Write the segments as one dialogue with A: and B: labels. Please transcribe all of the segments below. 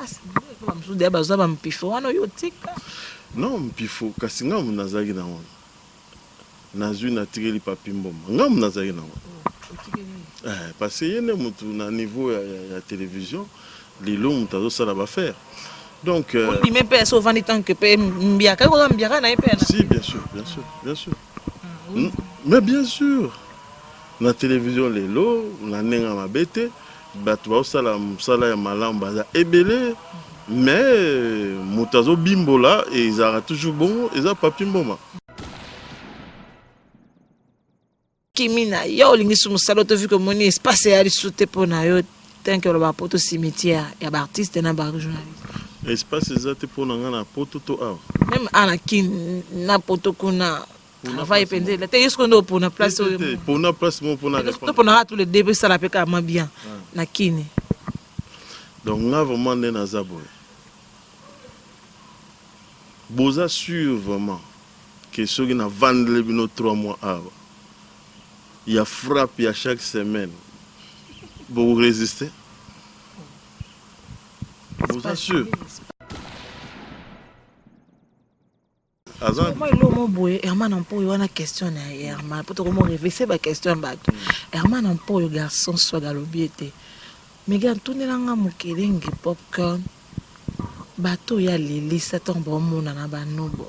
A: Espace bamosusu deya bazwa bampifo wana oyo otika.
B: Non, mpifo kasi ngambo nazalaki nango, nazwi natikeli Papi Mboma, ngambo nazalaki nango. Eh, parce que ye nde motu na niveau ya télévision lelo moto azosala bafaire, donc
A: Ondime mpe so ovandi tant que mpe mbiaka, oza mbiaka na ye mpe?
B: Si, bien sûr, bien sûr, bien sûr. Mais bien sûr, na télévision lelo, na ndenge ya mabe te, bato baosala mosala ya malamu baza ebele, mais moto azobimbola ezalaka toujours bongo, eza Papi Mboma.
A: Kimi na yo, olingisi mosala to vu komoni espace ya lisusu te mpo na yo, tant que oloba poto cimetière ya baartiste na bajournaliste?
B: Espace eza te mpo na nga na poto to awa?
A: Même ana Kini na poto kuna, travail mpenza ela te. Yo sikoyo nde opona place oyo?
B: Pona place moko mpona
A: Toponaka tous les deux mpe esala mpe kaka mwa bien na Kini.
B: Donc nga vraiment nde naza boye, boza sûr vraiment ke soki navandeli bino 3 mois awa ya frappe ya chaque semaine, bokorésister? Boza sûr?
A: Aza eloko boye, Herman Mpoyo wana, question na ye Herman, po tokomo reverse baquestion ya bato. Herman Mpoyo, garçon swag, alobi ete mege atunelanga mokelenge popcorn, bato oyo alelisa ntango baomonana banobo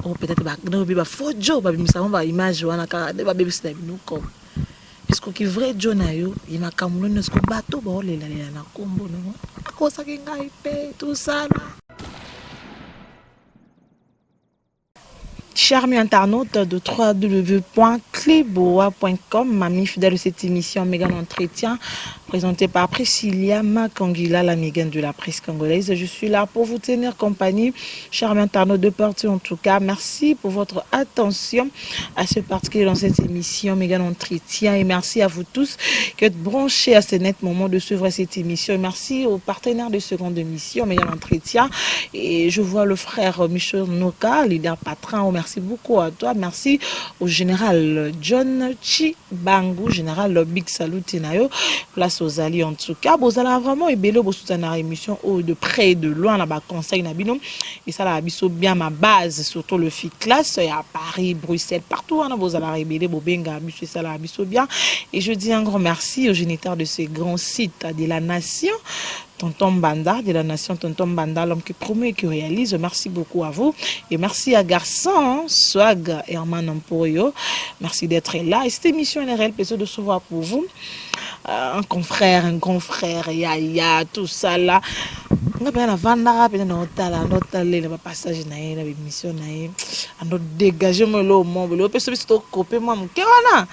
A: oyo, peut-être obi bafaux jo babimisa bango baimage wana kaka nde babebisela bino comme est-ce vrai jo na yo ye makambo noni, est-ce bato baolelalela na nkombo nango akosaki ngai mpe tosala. Chers amis internautes de www.cleboa.com, amis fidèles de cette émission Mégan Entretien, présentée par Priscilla Makangila, la Mégane de la presse congolaise. Je suis là pour vous tenir compagnie, chers amis internautes de partout en tout cas. Merci pour votre attention à ce particulier dans cette émission Mégan Entretien et merci à vous tous qui êtes branchés à ce net moment de suivre cette émission. Et merci aux partenaires de seconde émission Mégan Entretien. Et je vois le frère Michel Noka, leader patron. Merci beaucoup à toi. Merci au général John Chibangu, général Big Salut na yo. Place aux alliés en tout cas. Bozala vraiment ebele bosoutenir émission de près et de loin na ba conseil na bino. Et ça la biso bien ma base, surtout le fit classe à Paris, Bruxelles, partout wana bozala ebele bobenga biso, ça la biso bien. Et je dis un grand merci au géniteur de ce grand site de la nation. Tonton Banda de la nation, Tonton Banda, l'homme qui promet et qui réalise. Merci beaucoup à vous. Et merci à Garçon, Swag, Herman Emporio. Merci d'être là. Et cette émission est un réel plaisir de se voir pour vous. Un confrère, un grand frère, ya, tout ça là. Nga mpenza navandaka mpenza na otala ndotalela bapassage na ye na bémission na ye, ando dégage mo eloko mo boye opeso biso tokope mwa moke wana,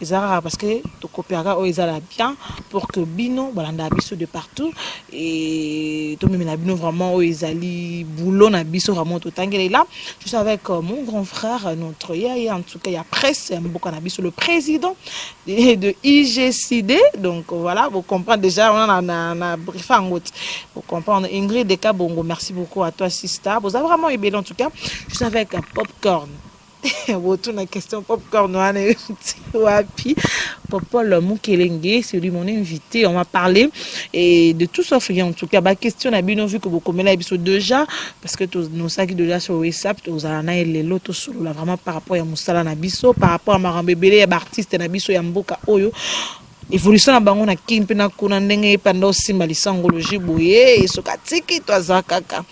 A: eza kaka parce que tokopiaka oyo ezala bien pour que bino balandaka biso de partout et tomemela bino vraiment oyo ezali boulot na biso vraiment totangeli là. Je suis avec mon grand frère, notre yaya en tout cas ya presse ya mboka na biso, le président de IGCD. Donc voilà, vous comprenez déjà, on a na brief yango, vous comprenez. Ingrid Kabongo, merci beaucoup à toi, sister. Vous avez vraiment ebele. En tout cas, je suis avec un popcorn. Retourne la question, popcorn wana wapi? Popol Mukelenge, c'est lui mon invité. On va parler et de tout sauf rien. En tout cas, ba question na bino, vu que bokomela biso déjà, parce que nous ça qui déjà sur WhatsApp, tozala na lelo tosolola vraiment par rapport ya mosala na biso, par rapport à makambo ebele ya baartiste na biso ya mboka oyo, évolution na bango na Kini mpe na kuna, ndenge epanda osimba lisangologie boye soki atiki to aza kaka.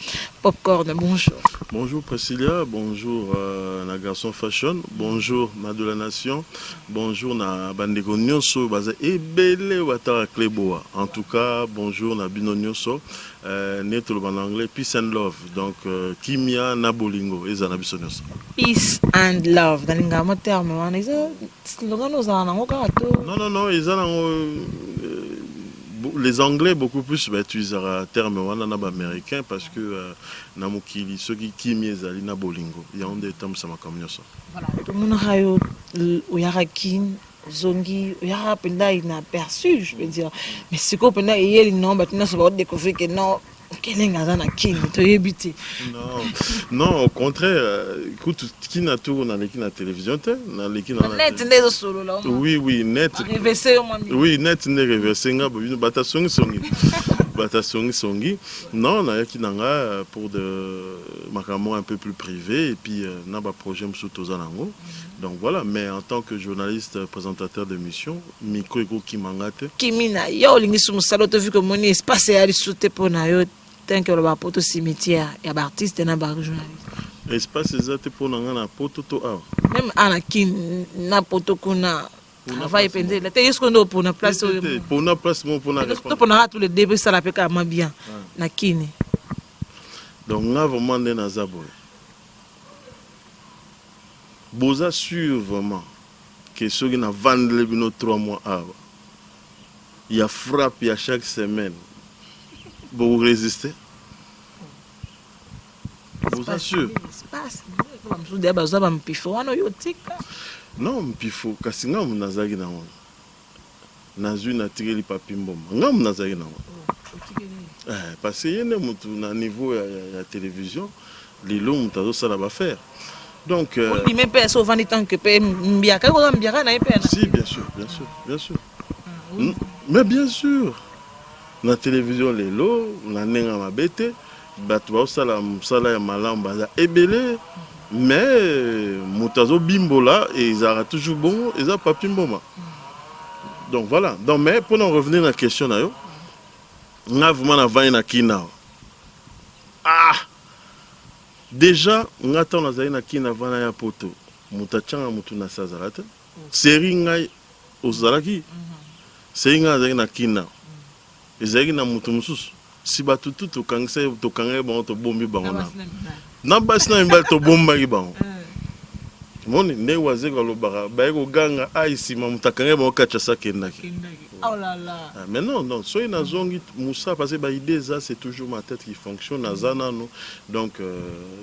A: Popcorn, bonjour.
B: Bonjour Priscilla, bonjour na Garçon Fashion, bonjour na de la nation, bonjour na bandeko nyonso baza ebele bataka Cleboa. En tout cas, bonjour na bino nyonso. Ne toloba na anglais peace and love. Donc kimia na bolingo eza na biso nyonso.
A: Peace and love. Nalinga mo terme wana, eza slogan ozala nango kaka to?
B: Non non non, eza nango les Anglais beaucoup plus bautilisaka terme wana na baaméricain, parce que na mokili soki kimia ezali na bolingo, yango nde etambwisa makambo nyonso.
A: Voilà, tomonaka yo oyaka Kini, ozongi, oyaka mpenza inaperçu, je veux dire, mais sikoyo mpenza eyeli non, bato nyonso baodécouvrir ke non, Kelenge aza na Kini, toyebi te.
B: Non non, au contraire, écoute, kina tour naleki na télévision te, naleki na
A: net nde ezosolola.
B: Oui, net.
A: Reverse yo mwa.
B: Oui, net nde reverse nga bino bata songisongi. Bato ya songisongi. Non, nayaki na nga pour de makambo un peu plus privé et puis na baprojet mosusu toza nango. Donc voilà, mais en tant que journaliste présentateur d'émission, micro ekokima nga te.
A: Kimi na yo, olingi su mosala to vu que omoni espace eya lisusu te mpo na yo, tanke oloba poto cimetière ya baartiste na bajournaliste.
B: Espace eza te mpo na nga na poto to awa?
A: Même awa na Kin, na poto kuna, travail mpenza ela te. Ye sikoyo nde opona place oyo?
B: Pona place moko mpona
A: Toponaka tous les deux mpe esala mpe kaka mwa bien na Kini.
B: Donc nga vraiment, nde naza boye, boza sûr vraiment ke soki navandeli bino 3 mois awa ya frappe ya chaque semaine, bokorésister? Boza sûr?
A: Bamosusu deya bazwa bampifo wana oyo otika.
B: Non, mpifo kasi nga nazalaki nango, nazwi, natikeli Papi Mboma. Nga nazalaki nango parce que ye nde motu na niveau ya télévision. Lelo moto azosala baaffaire, donc
A: Ondime mpe so ovandi tant que mpe mbiaka, oza mbiaka na ye mpe?
B: Si, bien sûr, bien sûr, bien sûr, mais bien sûr, na télévision lelo, na ndenge ya mabe te, bato baosala mosala ya malamu baza ebele, mais moto azobimbola ezalaka toujours bongo, eza Papi Mboma. Donc voilà. Donc, mais mpona revenir na question na yo, nga vraiment navandi na Kina. Ah, déjà nga ntango nazali na Kina, vana ya poto, moto atianga motu na se azala te. Série ngai ozalaki, série ngai nazalaki na Kina, ezalaki na moto mosusu. Si bato tu tokangisa, tokangaki bango, tobombi bango na basi na mibali, tobombaki bango. Moni ndenge Wazeko alobaka, baye koganga ai nsima moto akangaki bango kati asa akendaki.
A: Oh là là.
B: Ah, mais non, non, soki nazongi mosala, parce que baidée eza, c'est toujours ma tête qui fonctionne, naza nano. Donc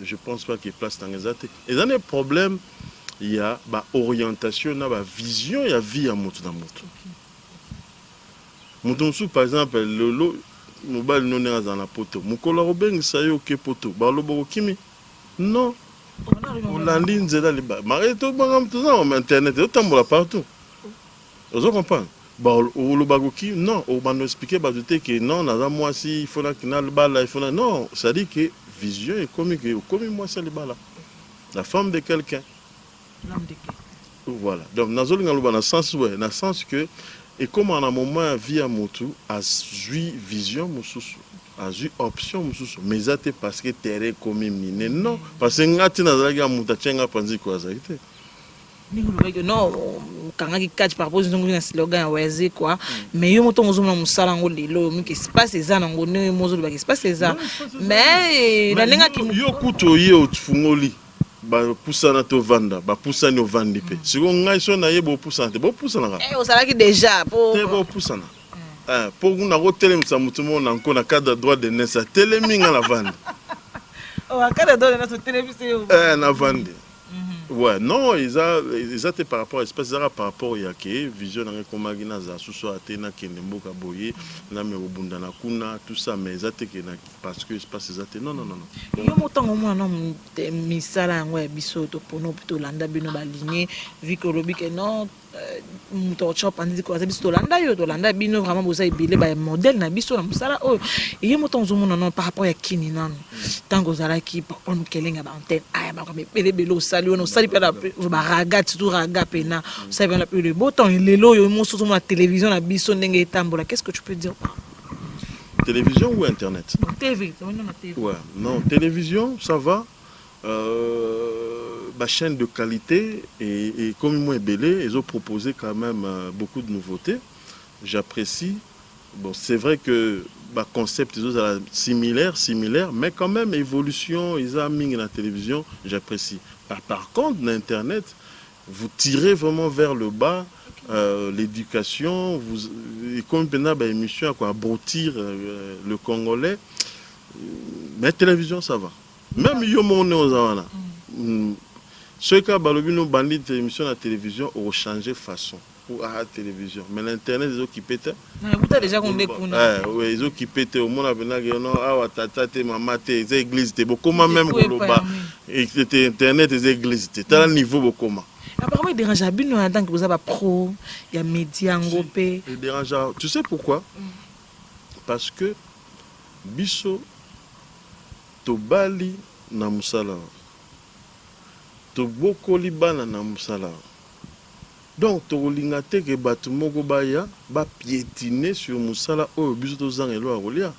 B: je pense pas que place nanga eza te. Eza ne problème ya baorientation na bavision ya vie ya moto na moto. Moto mosusu, par exemple lelo mobali no ndenge azala na poto, mokolo akobengisa yo oke poto, baloba okimi. Non, olandi nzela mari tobanga, toza na internet, ezotambola partout, ozo comprendre. Olobaka oki, non, obanda expliquer bato te ke non, naza mwasi, il faut na libala, il faut na, non, c'est-à-dire que vision ekomi ke okomi mwasi ya libala, la femme de quelqu'un. Voilà. Donc nazolinga loba na sens, ouais, na sens que ekóma na moment ya vie ya motu, azwi vision mosusu, azwi option mosusu, mais eza te parce que terrain ekomi mine. Non, parce que nga ti nazalaki ya moto atie nga panzi ko azalaki te.
A: Ndenge olobaki, non, okangaki catch par rapport zongo na slogan ya Waze quoi, mais yo moto ozomona mosala yango lelo, miki espace eza nango, ndenge mo ozolobaki espace eza, mais na ndenge
B: Yo kutu oye, ofungoli, bapusana, tovanda, bapusani, ovandi mpe. Sikoyo ngai so nayeba opusana te, bopusanaka.
A: Ozalaki déjà
B: po Te, bopusana mpo kuna kotelemisa motu moko na nko na cadre droit d'aînesse, atelemi, nga navandi.
A: Cadre droit d'aînesse, otelemisi yo?
B: Navandi, ouais. Non, eza te par rapport à espace, ezaka par rapport ya ke vision nanga ekomaki nazala susu awa te, nakende mboka boye, name kobunda na kuna, tout ça. Mais eza te ke parce que espace eza te, non, non, non,
A: non. Yo mo ntango omona na misala yango ya biso, topona mpe tolanda bino baligne, vu que olobi ke non, moto akotya panzi aza biso, tolanda yo, tolanda bino vraiment, boza ebele bamodèle na biso na mosala oyo. Eye mo ntango ozomona, non, par rapport ya Kini nano, ntango ozalaki papa mokelenge ya baantenne aya, makambo ebele ebele osali wana, osali mpe na baraga, surtout raga mpena osali mpena mpe le beau temps. Lelo oyo moso ozomona télévision na biso ndenge etambola, qu'est ce que tu peux dire?
B: Télévision ou internet?
A: TV, na TV.
B: Ouais, non, télévision, ça va. Bah, chaîne de qualité et comme moi ebele, ils ont proposé quand même beaucoup de nouveautés. J'apprécie. Bon, c'est vrai que bah, concept ils ont similaire, similaire, mais quand même évolution, ils ont mis la télévision, j'apprécie. Par contre, l'internet, vous tirez vraiment vers le bas l'éducation, vous, et comme maintenant, bah, émission à quoi abrutir le Congolais. Mais télévision, ça va. Même yo moko nde oza wana, soki kaka balobi no bandi émission na télévision, okochanger façon ah télévision, mais l'internet ezokipe te.
A: Nabuta déjà konde kuna.
B: Ezokipe te. Omona mpenaki no awa, tata te, mama te, eza église te, bokoma même koloba te internet eza église te. Tala niveau bokoma.
A: Apparemment edérange bino en tant que boza bapro ya média yango mpe.
B: Edérange, tu sais pourquoi? Parce que Biso tobali na mosala oyo, tobokoli bana na mosala oyo, donc tokolinga te ke bato moko baya bapiétiner sur mosala oyo, biso tozanga eloko ya kolia.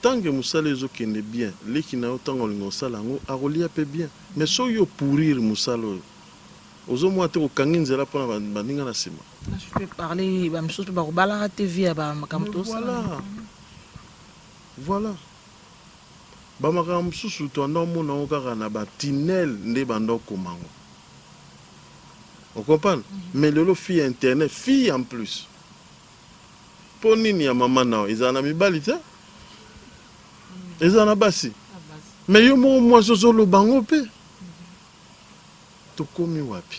B: Tant que mosala ezokende bien, leki na yo, ntango olinga osala yango, akolia mpe bien. Mais soki yo pourrir mosala oyo, ozomona te kokangi nzela mpona baninga na nsima.
A: Je peux parler, bamisusu mpe bakobalaka te vie ya bamakambo.
B: Voilà, voilà, bamakambo mosusu toanda omona yango kaka na batinel nde banda okoma yango, ocomprendre? Mais lelo fille internet, fille en plus, mpo nini ya mama na yo ezala na mibali te, ezala na basi? Mais yo moko mwasi ozoloba yango mpe, tokomi wapi?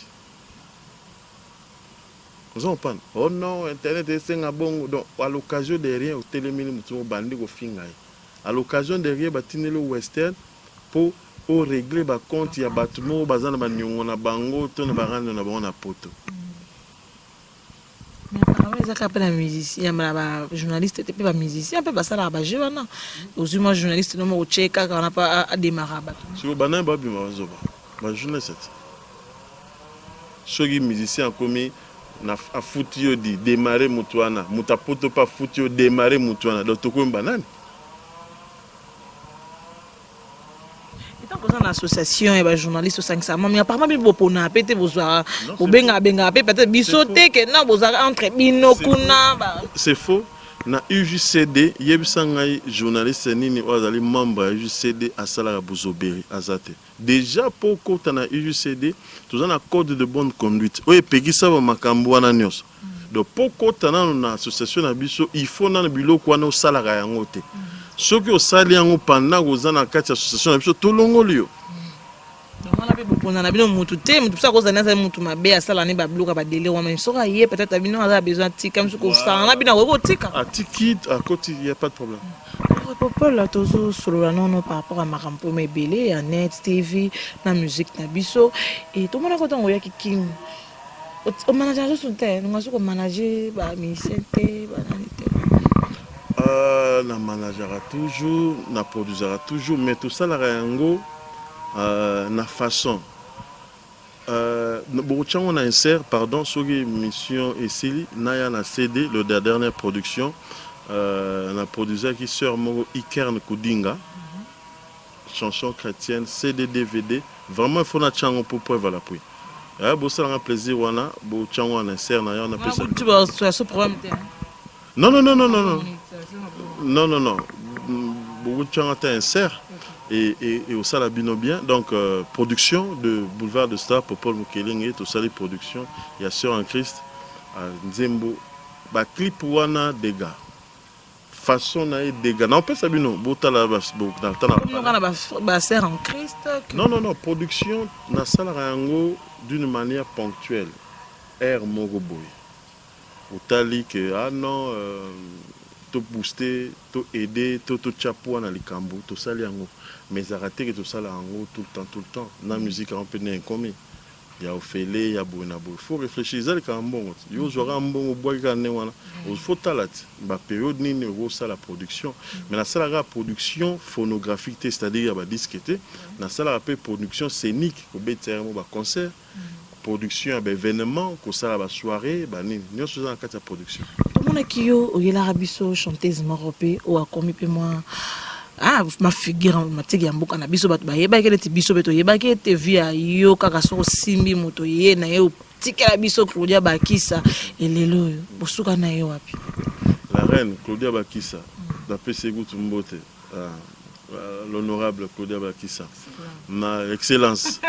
B: Oza comprendre? Oh non, internet esenga bongo. Donc à l'occasion de rien, otelemeli motu moko, bandi kofinga ye. À l'occasion de rien, batindeli Western mpo orégler bacompte ya bato moko baza na baniongo na bango to na barando na bango na poto.
A: Mais apparemment eza kaka mpe na musicien, na bajournaliste te, mpe bamusicien mpe basalaka bajeu wana. Ozwi mwa journaliste no moko, tie kaka wana mpo adémarra bato.
B: Sikoyo banani babima bazoba? Bajournaliste te. Soki musicien akomi na afuti yo di démarre motu wana, moto apoto mpe afuti yo démarre motu wana, donc tokomi banani?
A: Etant koza na association ya bajournaliste, osangisa mami, apparemment bino bopona mpe te, bozwaka, bobengaka bengaka mpe peut-être biso te ke non, bozalaka entre bino kuna.
B: C'est faux. Na UJCD, yebisa ngai journaliste nini oyo azali membre ya UJCD asalaka bozoberi? Aza te. Déjà mpo okota na UJCD, toza na code de bonne conduite oyo epekisa bamakambo wana nyonso. Donc mpo okota nano na association na biso, il faut nano biloko wana osalaka yango te. Soki osali yango pendant koza na kati ya association na biso, tolongoli yo.
A: Donc wana mpe boponza na bino mutu te. Mutu biso akozala azali mutu mabe, asala ne babiloko ya badélire wana, soki aye peut-être bino aza besoin atika, misu kosala na bino, akoki kotika.
B: Atiki, akoti, y a pas de problème.
A: Popol, tozosolola nono par rapport ya makambo mpo ebele ya net, TV na musique na biso. E tomonaka ntango oyaki King, omanager lisusu te, nonga soki omanager bamusicien te, banani te?
B: Na manageaka toujours, na produisaka toujours, mais tosalaka yango na façon bokotiango na insert. Pardon, soki mission esili, naya na CD le la dernière production. Na produisaki sœur moko, Ikerne Kudinga, chanson chrétienne, CD, DVD. Vraiment, il faut natia yango pour preuve à l'appui. Bosalanga plaisir wana, botiango wana insert na yo, napesa.
A: Problème te.
B: Non, non, non, non, non, non, non, non, non, bokotianga te insert et osala bino bien. Donc production de Boulevard de Star, Popol Mokelenge, tosali production ya Sœur en Christ, nzembo, baclip wana dégâts, façon na ye dégâts. Na opesa bino botala.
A: Basœur en Christ?
B: Non, non, non, production nasalaka yango d'une manière ponctuelle. Aire moko boye otali ke ah non, to booster, to aider, to totya poids na likambo, tosali yango. Mais ezalaka te ke tosala yango tout le temps, tout le temps. Na musique yango mpe nde ekomi ya ofele ya boye na boye, faut réfléchir. Eza likambo mbongo te. Yo ozwaka mbongo, obwaki kaka ndenge wana. Faut tala ti bapériode nini okosala production. Mais nasalaka production phonographique te, c'est-à-dire ya badisque te. Nasalaka mpe production scénique, kobetisa yango baconcert, production ya baévénement, kosala basoirée, banini nyonso eza na kati ya production.
A: Tomonaki yo oyelaka biso chanteuse moko mpe oyo akomi mpe mwa mafigure matiki ya mboka na biso. Bato bayebaki neti biso mpe toyebaki ete vi ya yo kaka soki osimbi moto ye na ye, otikela biso Claudia Bakisa. Elelo oyo bosuka na ye wapi?
B: La reine Claudia Bakisa, napesi ye kutu mbote. L'honorable Claudia Bakisa na excellence,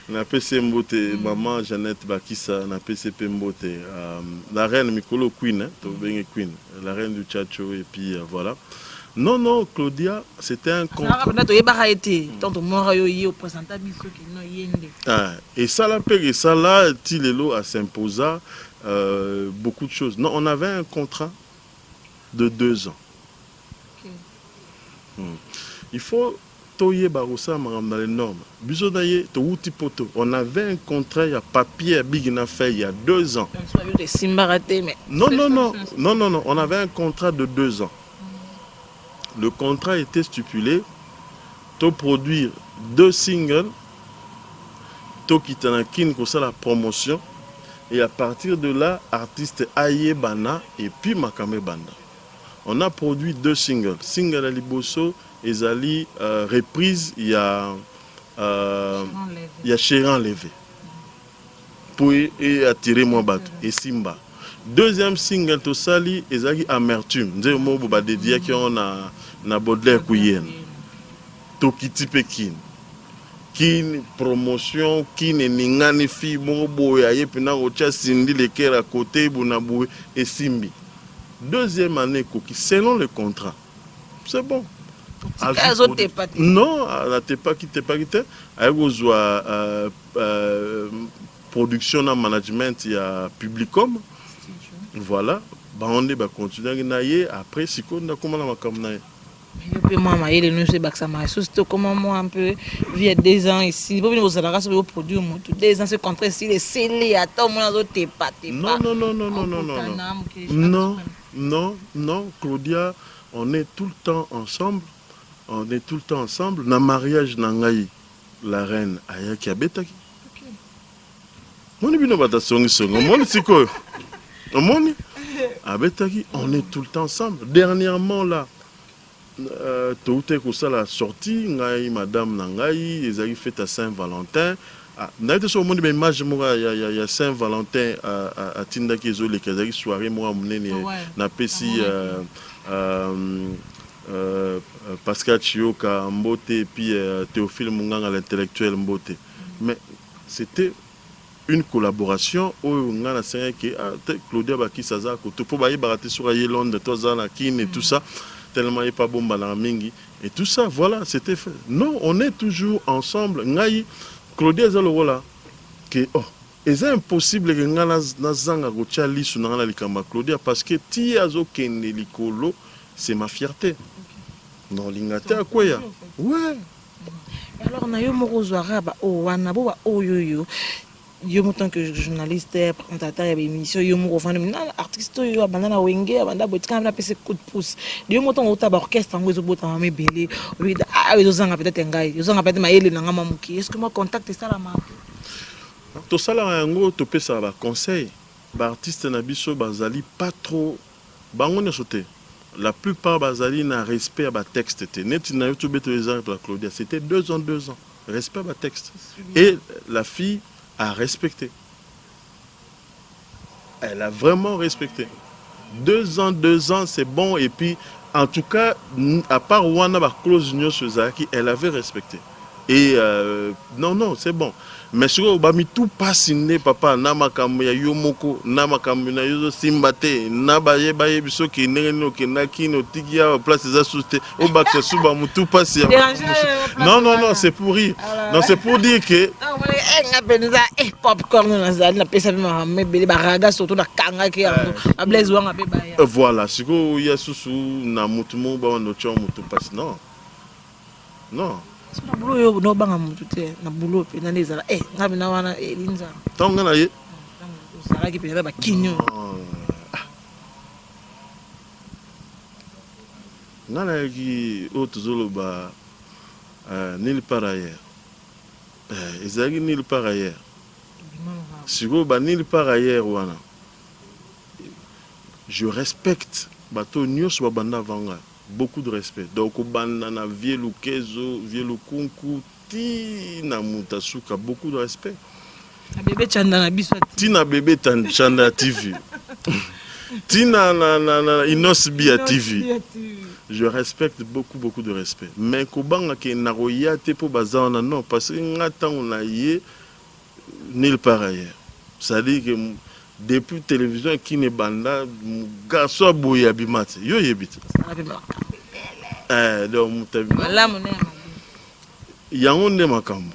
B: napesi ye mbote. Mama Jeannette Bakisa, napesi ye mpe mbote. La reine mikolo queen, tobenge queen, la reine du Tchacho. Et puis voilà. Non, non, Claudia, c'était un
A: contrat. Toyebaka ye te. Tant tomonaka yo, ye oprésenta biso keno ye nde.
B: Esala mpe esala ti lelo as'imposa beaucoup de choses. Non, on avait un contrat de 2 ans. Il faut Toyeba kosala makambo na les normes. Biso na ye towuti poto, on avait un contrat ya papier ya big na feuille ya 2 ans.
A: Esimbaka te, mais
B: Non, non, non, non, non, non, on avait un contrat de 2 ans. Le contrat était stipulé: to produire deux singles, tokita na Kini kosala promotion, et à partir de là artiste ayebana et puis makambo ebanda. On a produit deux singles. Single ya liboso ezali reprise ya Chéri Enlevé po e attirer mwa bato, esimba. Deuxième single tosali ezalaki Amertume, nzembo moko bo badediaki yango na Baudelaire Kuyena. Tokiti mpe Kini, Kini promotion, Kini eningani, fille moko boye aye mpena kotia Cindy Lekera kote bona boye, esimbi. Deuxième année ekoki selon le contrat, c'est bon.
A: Azotepa te?
B: Non, atepaki tepaki te. Aye kozwa production na management ya Publicom. Voilà, bango nde bakontinuaki na ye. Après sikoyo nde akóma na makambo na ye.
A: Yo mpe mwa mayele nyonso ebakisama lisusu te. Okoma mwa un peu vie ya 2 ans ici po bino bozalaka soki oproduire motu 2 ans, ce contrat esili, esili, ata omona azotepa tepa.
B: Non, non, non, non, non, non, non, non, non, non, non. Claudia, on est tout le temps ensemble, on est tout le temps ensemble. Na mariage na ngai, la reine ayaki, abetaki. Moni bino bato asongisongi, omoni sikoyo, omoni abetaki. On est tout le temps ensemble. Dernièrement là, toutaki kosala sortie, ngai, madame na ngai, ezalaki fête ya Saint Valentin. Ah, nayebi te soki omoni baimage moko ya Saint Valentin atindaki, ezoleka. Ezalaki soirée moko ya monene. Napesi Pascal Chioka mbote, et puis Théophile Munganga l'intellectuel mbote. Mais c'était une collaboration oyo ngai nasengaki ah, te Claudia Bakisa aza koto mpo bayebaka te soki aye Londres to aza na Kine et tout ça, tellement ye pa bombanaka mingi et tout ça. Voilà, c'était fait. Non, on est toujours ensemble. Ngai, Claudia eza lokola ke, oh, eza impossible ke ngai nazanga kotia lisu na ngai na likambo ya Claudia, parce que ti azokende likolo, c'est ma fierté. Naolinga te akweya, ouais.
A: Alors na yo moko ozwaka baoyo wana bo baoyo oyo yo mo tant que journaliste, présentateur ya baémission, yo moko ofandi na artiste oyo abanda na Wenge, abanda boye, tika napesa coup de pouce. Yo moko ntango ota baorchestre yango ezobotama mebele, olobi ah, ezozanga peut-être ngai, ezozanga peut-être mayele na nga mwa moke. Est ce que mwa contact esalama?
B: Tosalaka yango, topesaka baconseil. Baartiste na biso bazali pas trop, bango nyonso te, la plupart bazali na respect ya batexte te. Neti na yo tobeta exemple ya Claudia, c'était 2 ans, 2 ans, respect ya batexte, et la fille a respecté, elle a vraiment respecté. 2 ans, 2 ans, c'est bon. Et puis en tout cas, à part wana baclause nyonso ezalaki, elle avait respecté. Et non, non, c'est bon. Mais sikoyo bamitu mpasi nde papa na makambo ya yo moko, na makambo na yo ezosimba te, na bayeba yebi soki ndenge nini okendaki, otiki awa, place eza susu te, obakisa su bamutu mpasi ya. Non, non, non, c'est pour rire. Non, c'est pour dire que
A: Nga mpenza popcorn nazali napesa mpe makambo ebele, baraga surtout nakangaki yango, bablaise wanga mpe baya.
B: Voilà, sikoyo ya susu na mutu moko bawanda otya mutu mpasi, non, non.
A: Na bulo oyo nobanga motu te, na bulo mpenza nde ezala nga mpena wana eli Nzambe.
B: Ntango nga na ye
A: Ozalaki mpenza bakini oyo.
B: Nga nayaki oyo tozoloba nulle part ailleurs. Ezalaki nulle part ailleurs. Sikoyo ba nulle part ailleurs wana, je respecte bato nyonso babanda avant ngai, beaucoup de respect. Donc kobanda na vieux Lukezo, vieux Lukunku, ti na moto asuka, beaucoup de respect.
A: Na bebe Chanda na biso.
B: Ti na bebe Chanda ya TV, ti na Inos B ya TV, je respecte beaucoup, beaucoup de respect. Mais kobanga ke nakoya te mpo baza wana, non, parce que nga ntango na ye nulle part ailleurs, c'est-à-dire que depuis télévision ekini ebanda, garçon aboye abima te, yo oyebi te. Donc moto abima yango nde makambo.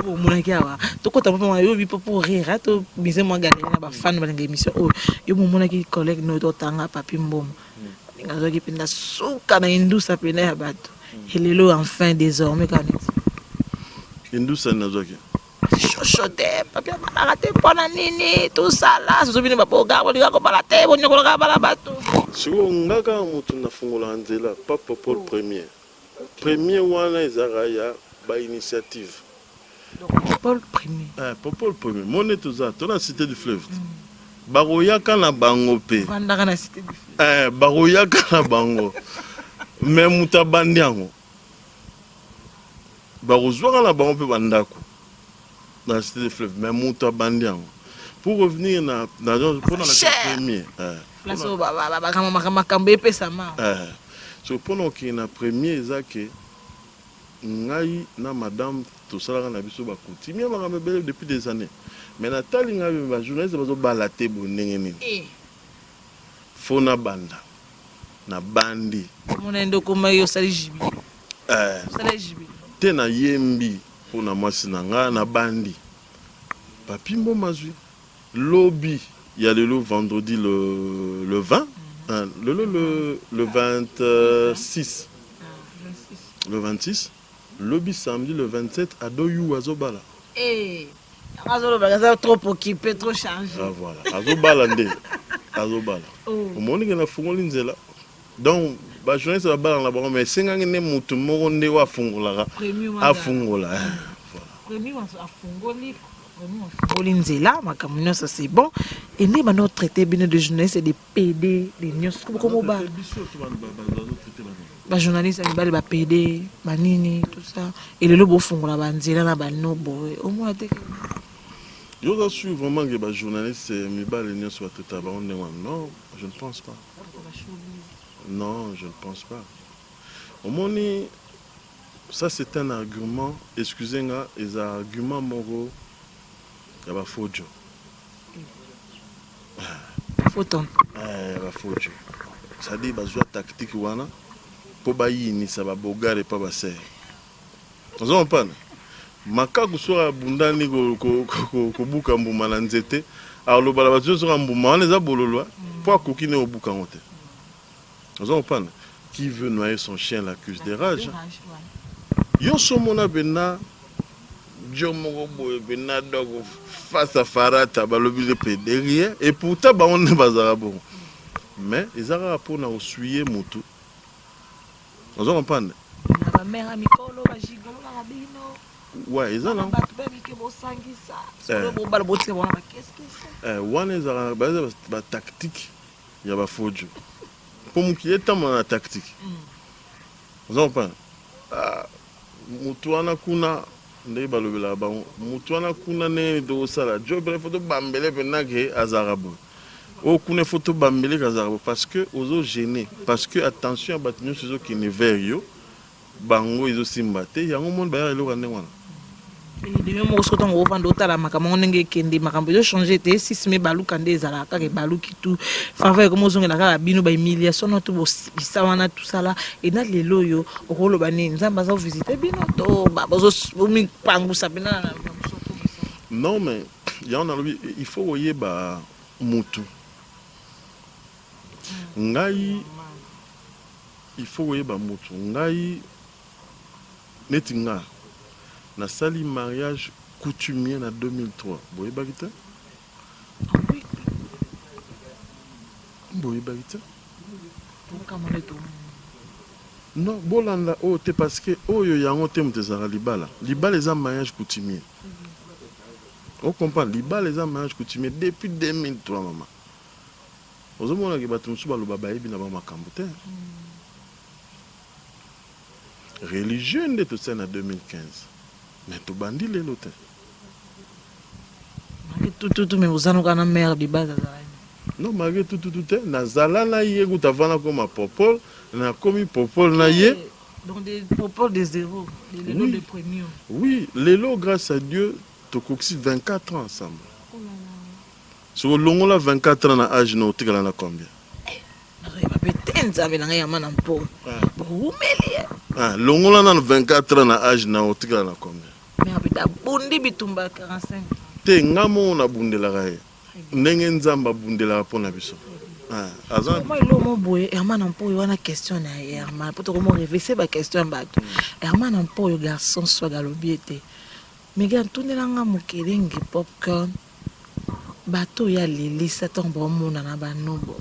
A: Omonaki awa tokɔta mpo yobi mpo pour rire, to mise mwa galerie na bafan balinga émission oyo. Yo momonaki collègue no totanga Papi Mboma, ndenge azwaki mpenza suka na indusa pene ya bato. Elelo enfin désormais kaka neti.
B: Indusa nazwaki.
A: Shosho te, papi abalaka te mpo na nini tosala soso bino baboga bolinga kobala te bonyokolaka bala bato.
B: Sikoyo nga kaka moto nafungolaka nzela Papa Paul Premier. Premier wana ezalaka ya ba initiative.
A: Donc Paul Premier.
B: Eh, Paul Premier. Mone toza to na cité du fleuve. Bakoyaka na bango pe.
A: Vandaka na cité du fleuve.
B: Eh, bakoyaka na bango. Mais moto abandi yango. Bakozwaka na bango pe bandako na cité du fleuve, mais moto abandi yango. Pour revenir na na pona na premier. Eh.
A: Place oyo ba makambo epesama.
B: Eh. So pona okende na premier eza ke ngai na madame tosalaka na biso ba coutumier makambo ebele depuis des années. Mais natali ngai ba journaliste bazobala te boye ndenge nini?
A: Eh.
B: Faut na banda. Na bandi.
A: Omona nde okomaki osali jubilé.
B: Eh.
A: Osali jubilé.
B: Te nayembi mpona mwasi na nga na bandi. Papi Mboma azwi. Lobi ya lelo vendredi le 20 hein, lelo le 26 le 26 lobi samedi le 27 Ado Yuwe azobala.
A: Eh, azoloba aza trop occupé, trop chargé.
B: Ah voilà, azobala nde azobala.
A: Oh.
B: Omoni ke nafungoli nzela. Donc ba journaliste babala na bango mais esengaki nde motu moko nde oyo afungolaka afungola. Voilà.
A: Premier afungoli Afungoli nzela makambo nyonso c'est bon et nde bando traité bino de journaliste de PD de nyonso komo ba ba journaliste ya mibali ba PD banini tout ça et lelo bofungola ba nzela na bano boye omona te
B: Yo oza sûr vraiment que ba journaliste mibali nyonso batraitaka bango ndenge wana? Non, je ne pense pas. Non, je ne pense pas. Omoni Ça c'est un argument, excusez nga, eza argument moko ya ba faux djo.
A: Faux tonton.
B: Eh, ba faux djo. C'est-à-dire bazwa tactique wana po bayinisa ba bogare epa ba sœur. Ozo comprendre? Makaku soki abundani kobuka mbuma na nzete, aloba na bato nyonso kaka mbuma wana eza bololo po akoki nde kobuka yango te. Ozo comprendre? Qui veut noyer son chien l'accuse de rage. Yo somona pena djo moko boye pena donc face à farata balobi le pe derrière et pourtant bango nde bazalaka bongo. Mais eza kaka pona kosuye mutu. Ozo comprendre?
A: Na ba mère ya mikolo ba gigolo na bino.
B: Ouais, eza na
A: bato pe mike bosangisa. Solo bobala botika bango na ba qu'est-ce que
B: c'est? Eh, wana ezalaka ba tactique ya ba faux djo po mokili etambola na tactique oza comprendre ah, mutu wana kuna ndenge balobelaka bango mutu wana kuna ndenge nini tokosala djo pene fo tobambele mpena ke azalaka boye oyo kuna fo tobambele ke azalaka boye parce que ozo gêne parce que attention ya bato nyonso ezokende vers yo Bango ezo simba te yango omoni bayaka eloko ya ndenge wana.
A: Yo moko soki ntango ovanda otala makambo yango ndenge ekende makambo ezo change te 6 mai baluka nde ezalaka kaka ebaluki tout faveur ekoma ozongela kaka bino ba humiliation na tout bosibisa wana tosala ena lelo oyo okoloba nini nzambe aza visite bino to bomipangusa mpena na
B: non mais yango nalobi il faut koyeba mutu ngai Il faut koyeba mutu ngai neti nga nasali mariage coutumier na 2003 boyebaki te? Boyebaki te? Non bolanda oyo te parce que oyo yango te moto ezalaka libala libala eza mariage coutumier o comprendre libala eza mariage coutumier depuis 2003 mama Ozo mona ke batu mosusu baloba bayebi na bango makambu te. Religieux nde tosali na 2015 mais tobandi lelo te.
A: Malgré tout tout tout mais oza noka na mère de base azalaki.
B: Non malgré tout tout tout te nazala na ye kutu avant nakoma popol nakomi popol na ye.
A: Donc des popol de zéro, de lelo
B: oui.
A: de premier.
B: Oui, lelo grâce à Dieu tokokisi 24 ans ensemble.
A: Oh là là.
B: Soki olongola 24 ans na age no otikala na combien?
A: Eh, nazoyeba pe te nzambe na ngai ya mana mpo bowumeli ye.
B: Ah, longola nanu 24 ans na age na otikala na combien?
A: Mais abeta abundi bitumba ya 45.
B: Te nga moko nabundelaka ye ndenge nzambe abundelaka mpo na biso. Aza
A: Moi eloko boye, Herman Mpoyo wana, question na ye Herman, po tokomo revese ba question ya bato. Herman Mpoyo, garçon swag, alobi ete Mega ntundelanga mokelenge popcorn, bato oyo alelisa ntango baomonana banobo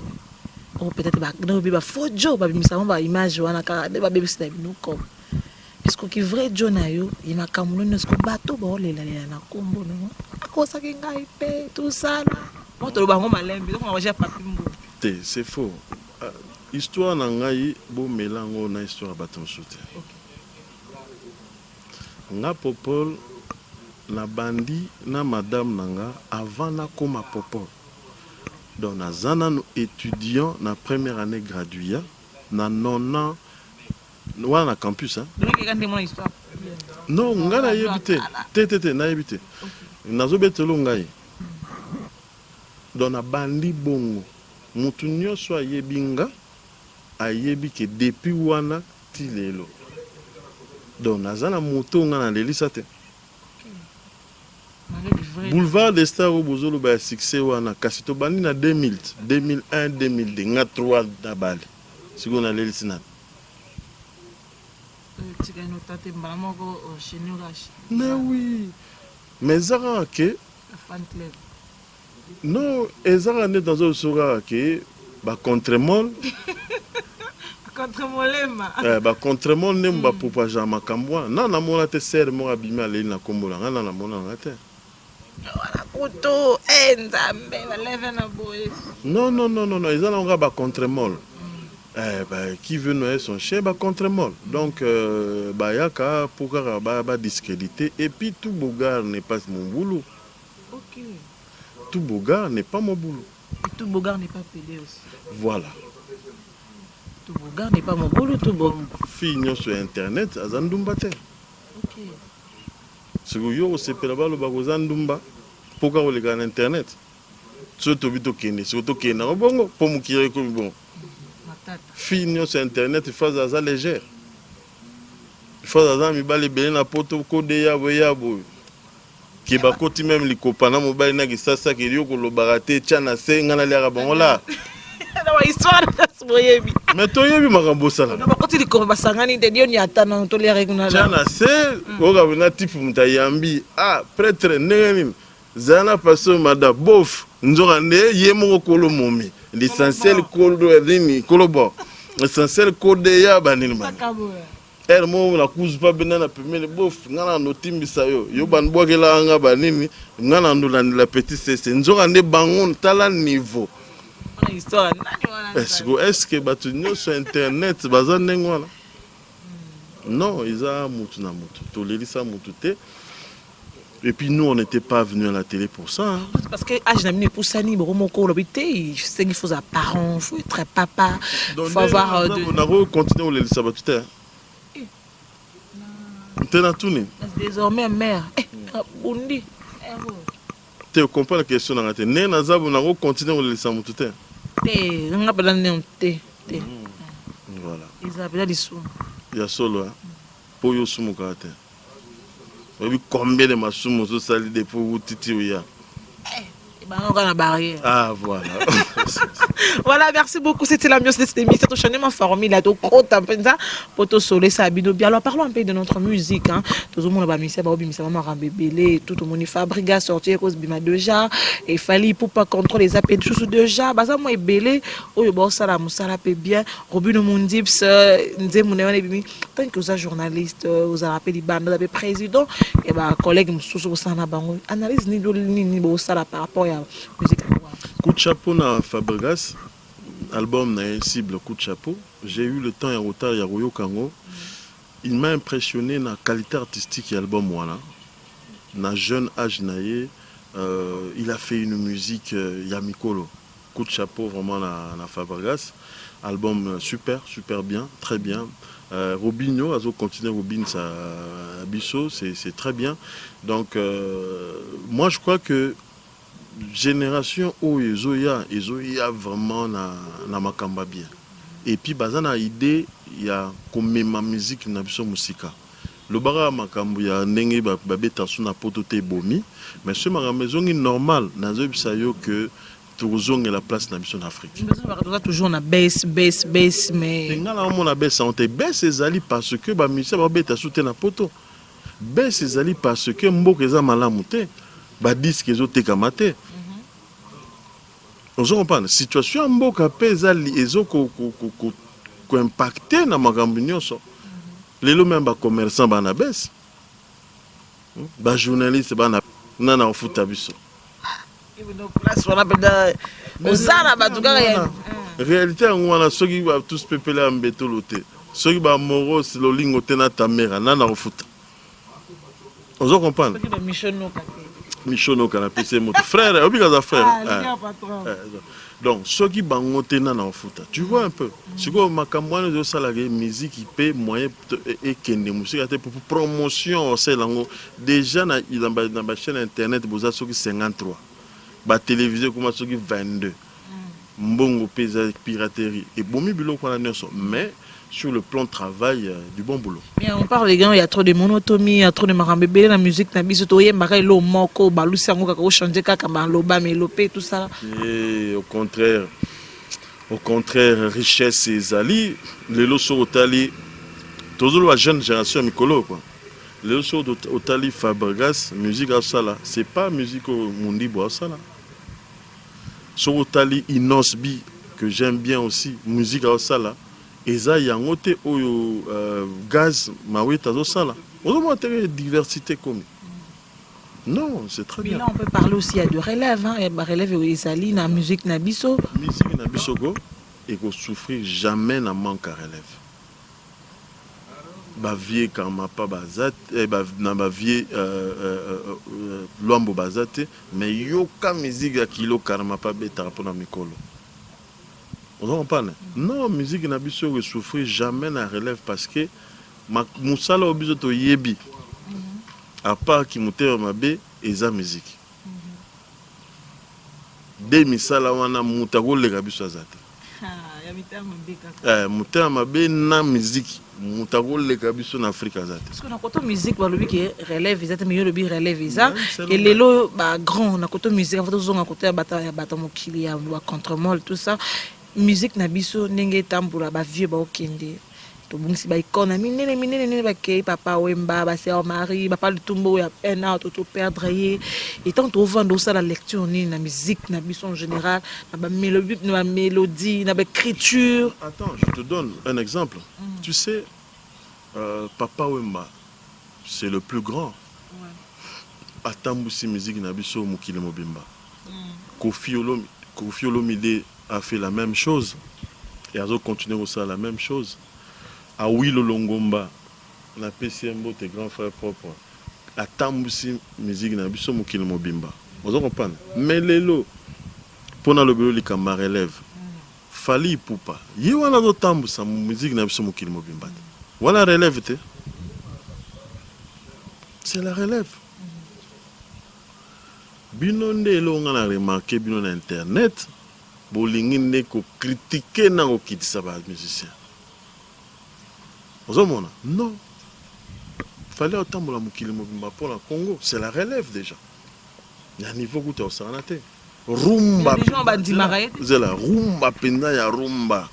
A: oyo, peut-être banobi bafaux jo, babimisa bango baimage wana kaka nde babebisi na bino comme est-ce vrai jo na yo ye makambo noni, est-ce bato baolelalela na nkombo nango akosaki ngai mpe tosala mo toloba yango malembe tokonga papi mbo?
B: Te, c'est faux. Ah, histoire na ngai, bomela yango na histoire ya bato mosusu te. Nga Popol, nabandi na madame na nga avant nakóma Popol. Donc naza nanu étudiant na première année graduat na 90 wana na campus, hein? Non, ngai nayebi te, te, te, te, nayebi te, nazobetelo ngai. Donc nabandi bongo, mutu nyonso ayebi nga, ayebi ke depuis wana ti lelo, donc naza na moto nga nalelisa te. Boulevard des Stars oyo bozoloba ya succès wana, kasi tobandi na 2000, 2001, 2002, nga 3 na bale. Sikoyo nalelisi nani?
A: Tika te, mbala moko.
B: Mais oui, mais eza kaka ke non, eza kaka nde nazobiso kaka ke bacontremole.
A: Contre molema.
B: Bacontremole nde bapropager makambo wana. Na namona te sere moko abimi aleli na nkombo na ngai, na namona nanga te.
A: Wana kutu Nzambe baleve na boye.
B: Non, non, non, non, eza nango kaka bacontremole. Bah, qui veut noyer son chien, bacontremole. Donc bayaka mpo kaka badiscréditer. Et puis tout beau gars n'est pas mobulu. Tout beau gars n'est pas mobulu.
A: Et tout beau gars n'est pas pédé aussi.
B: Voilà.
A: Tout beau gars n'est pas mobulu, tout beau.
B: Fille nyonso ya internet aza ndumba te. Soki yo kosepela, balobaka oza ndumba mpo kaka oleka na internet. Soki tobi tokende, soki tokende yango bongo, mpo mokili ekomi bongo. Fille nyonso ya internet phase aza légère, phase aza na mibali ebele na poto, kode ya boye ya boye, ke bakoti meme likopa na mobali na kisasa, ke yo kolobaka te, tya na se, ngai naliaka bango la.
A: Histoire boyebi.
B: Mais toyebi makambo osala.
A: Bakoti likopa, basangani te, dio niata na toliaka kuna.
B: Tya na se, oyoka na type moto ayambi: "Ah, prêtre, ndenge nini? Zala na pasteur mada bof." Nzoka nde ye moko kolo momi, l'essentiel kolo nini, kolo bon, l'essentiel kode ya banini bani ere moko na kuzu mpa benda na pembeni bof, nga na notimbisa yo, yo banbwakelaka nga banini, nga na ndolandela petit sese. Nzoka nde bango, tala niveau. Siko est ce que bato nyonso ya internet baza ndenge wana? Non, eza mutu na mutu, tolelisa mutu te. Et puis nous, on n'était pas venus à la télé pour ça, hein.
A: Parce que âge na bino epusani boko moko olobi te, il faut ozala parent, faut être papa, faut avoir
B: Nako continuer olelisa bato te te, na tuni.
A: Désormais mère abundi.
B: Te, comprendre question nanga te. Ndenge naza bo, nako continuer kolelisa motu te.
A: Te, nga mpenza ndenge te te.
B: Voilà.
A: Ezala mpenza lisumu.
B: Ya solo, mpo oyo osumukaka te, oyebi combien de masumu ozosali depuis outiti oya?
A: Bango na barrière.
B: Ah, voilà.
A: Voilà, merci beaucoup. C'était l'ambiance de cette émission. Tochanger formule là, tokota mpenza po tosolesa bino bien. Alors parlons un peu de notre musique, hein. Tozomona ba musicien ba obimisa makambo ebele, tout omoni Fabriga sortir cause bima déjà et Fally pour pas contrôler les appels sous déjà. Baza mo ebele oyo ba sala musala pe bien. Robino Mundips nzembo na wana ebimi. Tant que oza journaliste, ozala pe libanda, oza pe président et ba collègue mosusu bosala na bango. Analyse nini nini bosala par rapport ya musique?
B: Coup de chapeau na Fabregas, album na ye Cible, coup de chapeau. J'ai eu le temps ya kotala, ya koyoka yango. Il m'a impressionné na qualité artistique ya album wana. Na jeune âge na ye, il a fait une musique ya mikolo. Coup de chapeau vraiment na Fabregas. Album super, super bien, très bien. Robinho azo continuer Robin sa biso, c'est très bien. Donc moi je crois que génération oyo ezoya, ezoya vraiment na makambo ya bien. Et puis baza na idée ya komema musique na biso mosika. Lobaka makambo ya ndenge babeta so na poto te, ebomi, mais so makambo ezongi normal, nazoyebisa yo que Tokozongela place na biso na Afrique.
A: Toza toujours na baisse, baisse, baisse, mais
B: Nga na omona baisse yango te. Baisse ezali parce que bamusicien babeta su te na Poto. Baisse ezali parce que mboka eza malamu te, badisques ezotekama te. Ozo comprendre? Situation ya mboka mpe eza ezo koimpacter na makambo nyonso. Lelo même bacommerçant bana baisse, bajournaliste bana nana ofuta biso.
A: Place wana mpenza oza na bato kaka ya
B: Réalité yango wana. Soki batus pepele ya mbetolo te, soki bamoros lolingo te na tamera, nana kofuta? Ozo comprendre?
A: Soki bamishonoka te.
B: Mishonoka, napesi ye moto, frère obika aza frère.
A: Ah, leader patron.
B: Donc soki bango te, nana kofuta? Tu vois un peu? Sikoyo makambo wana ezosalaka ye miziki mpe moyen ekende mosika te. Po promotion osala yango déjà na bachaîne internet, boza soki 53, batélévision ekoma soki 22, mbongo mpe eza, piraterie ebomi biloko wana nyonso. Mais sur le plan travail, du bon boulot.
A: Mais on parle également, il y a trop de monotonie, il y a trop de makambo ebele na musique na biso. Toyembaka elo moko, balusi yango kaka, ochange kaka maloba, melope, tout ça.
B: Et au contraire, au contraire, richesse ezali. Lelo soki otali, tozoloba jeune génération ya mikolo quoi, lelo soki otali Fabregas, musique asala, c'est pas musique oyo Mundibo asala. Soki otali Innoss'B, que j'aime bien aussi, musique asala eza yango te oyo Gaz Mawete azosala. Ozomona te diversité komi? Non, c'est très
A: Mais
B: bien.
A: Là, on peut parler aussi, il y a de relève, hein, il y a relève ezali na musique na biso.
B: Musique na biso ko ekosouffrir jamais na manque ya relève. Bavieux Karmapa baza te, na bavieux Lwambo baza te, mais yoka musique ya kilo Karmapa betaka mpona mikolo. Oza comprendre? Non, musique na biso oyo esouffrir jamais na relève, parce que mosala oyo biso toyebi, à part ki motema mabe, eza musique de misala wana. Moto akoleka biso aza te. Motema mabe na musique, moto akoleka biso na Afrique aza te.
A: Parce que na koto musique balobi ke relève eza te, mais yo olobi relève eza. Elelo bagrand na koto musique, avant tozonga koto ya bato mokili ya bacontremole, tout ça, musique na biso ndenge etambola, bavieux baokende, tobungisi baicône minene minene nene. Bakei Papa Wemba, basœur Marie, Papa Lutumba oyo ya pena to toperdre ye. Etant tovanda, osala lecture nini na musique na biso en général, na bamélodie, na baécriture?
B: Attends, je te donne un exemple. Tu sais, Papa Wemba, c'est le plus grand. Atambusi musique na biso mokili mobimba. Koffi Olomide a fait la même chose et azo continuer kosala la même chose. Awilo Longomba, napesi ye mbote, grand frère propre, atambusi musique na biso mokili mobimba. Ozo comprendre? Mais lelo, mpo nalobeli likambo ya relève, Fally Ipupa ye wana azotambusa musique na biso mokili mobimba te. Wana relève te? C'est la relève. Bino nde eloko nga na remarquer, bino na internet bolingi nde kocritiquer na kokitisa bamusicien. Ozomona? Non, Fally aotambola mokili mobimba mpona Congo, c'est la relève déjà ya niveau kuta osakana te. Rumba zela, rumba mpenza ya rumba.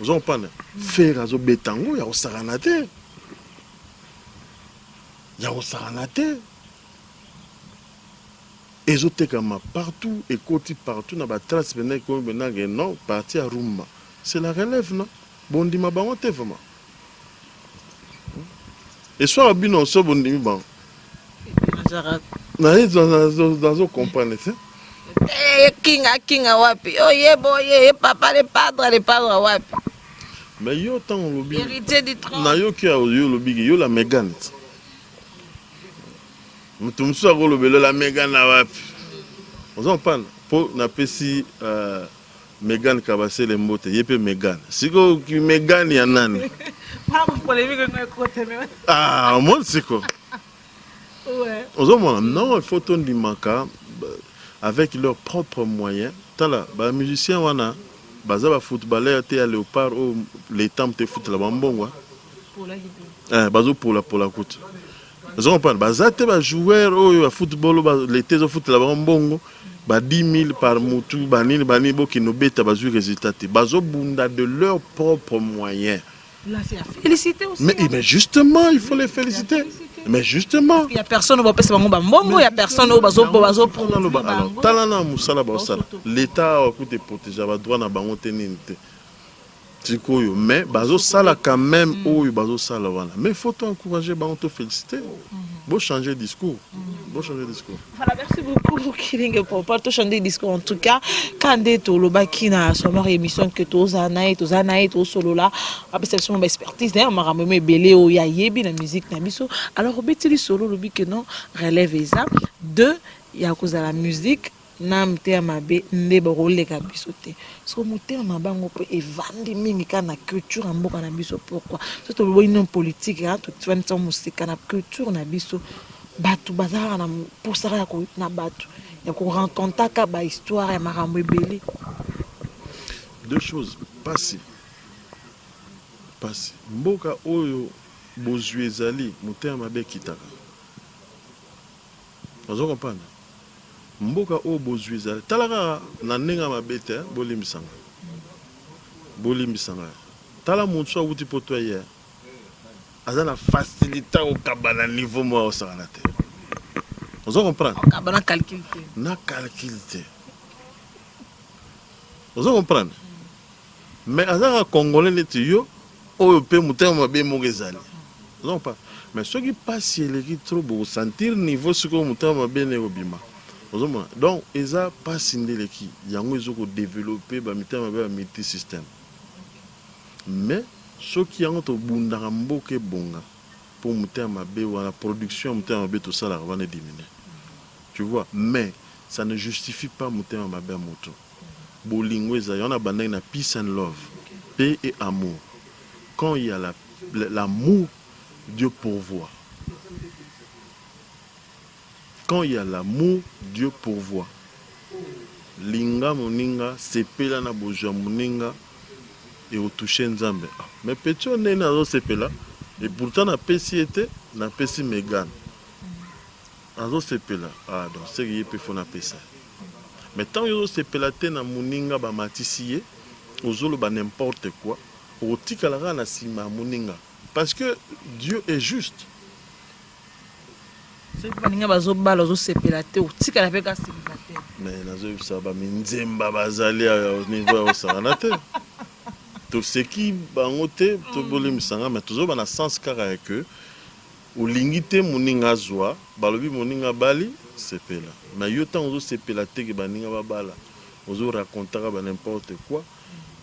B: Ozo comprendre? Ferre azobeta yango ya kosakana te, ya kosakana te. Ezotekama partout, ekoti partout na batrace mpenza, ekomi mpenza ke non, parti ya rumba, c'est la relève. Non, bondima bango te vraiment. Eswaka bino so bondimi bango naye, nazo comprendre te.
A: Kinga kinga wapi? Oye boye, papa le padre, le padre wapi?
B: Mais yo ntango olobi
A: Héritier du trône.
B: Nayoki yo olobi yo la Megane. Moto mosusu akolobela la Megane na wapi? Oza comprendre? Mpo napesi Megane Kabasele mbote, ye mpe Megane. Sikoyo Megane ya nani? Ah, omoni siko? Ozomona? Non, il faut tondimaka avec leur propre moyen. Tala bamusicien wana, baza bafootballeur te ya Léopard oyo leta moto efutela bambongo, bazopolapola kutu. Ozo comprendre? Baza te bajoueur oyo ya football oyo leta ezofutela bango mbongo. Ba 10 000 par mutu, banini banini, bokende obeta, bazwi résultat te. Bazobunda de leur propre moyen.
A: Là, c'est à féliciter aussi.
B: Mais,
A: hein.
B: Mais justement, il faut les féliciter. Mais justement.
A: Il y a personne oyo bapesa bango bambongo, il y a personne oyo bazo
B: Alors, tala na mosala baosala. L'État akuti protéger badroit na bango te, nini te sikoyo, mais bazosala quand même oyo bazosala wana. Mais faut to encourager bango, to féliciter. Bochanger discours, bochanger discours.
A: Voilà, merci beaucoup, Kilinge Papa. To changer discours en tout cas. Quand tolobaki na sommaire émission que toza na ye, toza na ye, tosolola, apesa biso ba expertise na makambo ebele oyo ayebi na musique na biso. Alors obetili solo, olobi que non, relève eza deux ya kozala musique na motema mabe nde bakoleka biso te. Soki motema mabe yango mpe evandi mingi kaka na culture ya mboka na biso, pourquoi? So toloboyi no politique, tovandisa mosika na culture na biso. Bato baza kaka na mposa kaka na bato ya korencontaka bahistoire ya makambo ebele.
B: Deux choses: pasi, pasi. Mboka oyo bozwi ezali, motema mabe ekitaka. Ozo comprendre? Mboka oyo bozwi ezali, tala kaka na ndenge ya mabe te, bolimbisanga, bolimbisanga. Tala motu awuti poto aye, aza na facilité okaba na niveau moko osakana te. Ozo comprendre?
A: Okaba na calcul te.
B: Na calcul te. Ozo comprendre? Mais aza kaka Congolais neti yo oyo mpe motema mabe moko ezali. Ozo comprendre? Mais soki mpasi eleki trop, bokosentir niveau sikoyo motema mabe nde ekobima. Ozomona? Donc eza mpasi nde eleki yango, ezokodévelopper bamitema mabe ya multi système. Mais soki yango tobundaka, mboka ebonga, mpo motema mabe wana, production ya motema mabe tosalaka wana ediminue, tu vois? Mais ça ne justifie pas motema mabe ya moto. Bolingo ezali wana, bandaki na peace and love, paix et amour. Quand il y a l'amour, Dieu pourvoit. Quand il y a l'amour, Dieu pourvoit. Linga moninga, sepela na bozwa moninga, ekotouche Nzambe. Ah, mais petit oyo ndenge azosepela, et pourtant napesi ye te, napesi Megane, azosepela. Ah, donc seke ye mpe faut napesa. Mais ntango yo ozosepela te na moninga bamatisi ye, ozoloba n'importe quoi, okotikala kaka na nsima ya moninga, parce que Dieu est juste.
A: Soki baninga bazobala, ozosepela te, otikala mpe kaka célibataire.
B: Mais nazoyebisa, baminzemba bazali ya niveau ya kosangana te. Toseki bango te, tobolimisanga, mais tozoba na sens kaka ya ke olingi te moninga azwa. Balobi moninga abali, sepela. Mais yo ntango ozosepela teke baninga babala, ozoracontaka ba n'importe quoi,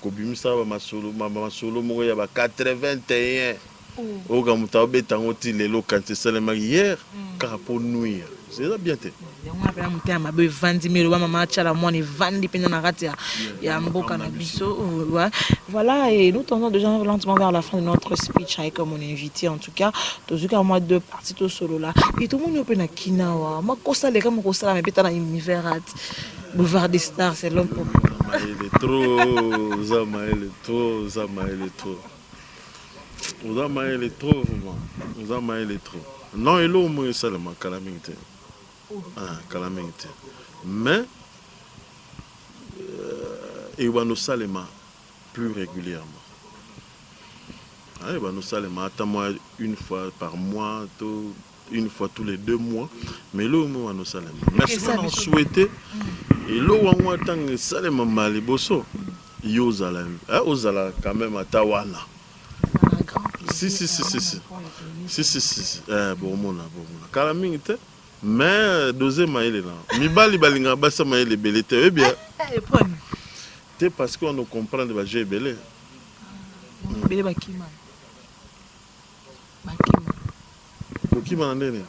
B: kobimisaka bamasolo, bamasolo moko ya ba 81 oyoka moto aobeta yango ti lelo, kanti esalemaki hier, kaka mpo nuire. Eza bien te.
A: Yango wana mpena motema mabe evandi. Mi eloba mama Atiala mwana, evandi mpenza na kati ya mboka na biso. Ouais. Voilà, et nous tendons déjà lentement vers la fin de notre speech avec mon invité. En tout cas, tozwi kaka mwa deux parties tosolola. E tomoni yo mpe na kinawa makosaleka mokosalama epeta na univers art Boulevard des Stars, c'est l'homme pour
B: Mayele trop, oza mayele trop, oza mayele trop, oza mayele trop, vraiment oza mayele trop. Non, eloko moko esalema kala mingi te. Ah, kala mingi te, mais ebanda osalema plus régulièrement. Ah, ebanda osalema ata mwa une fois par mois to une fois tous les 2 mois, mais eloko moko wana osalema. Mais soki na souhaite eloko yango, ntango esalema mbala liboso, yo ozala, ozala quand même ata wana. Si, si, si, si, si, si, si, si, si. Bomona, bomona kala mingi te. Mais dose mayele na mibali balingaka basi ya mayele ebele te, oyebi te, parce que wana comprendre bajeu ebele.
A: Ebele bakima, bakima.
B: Kokima na ndeni?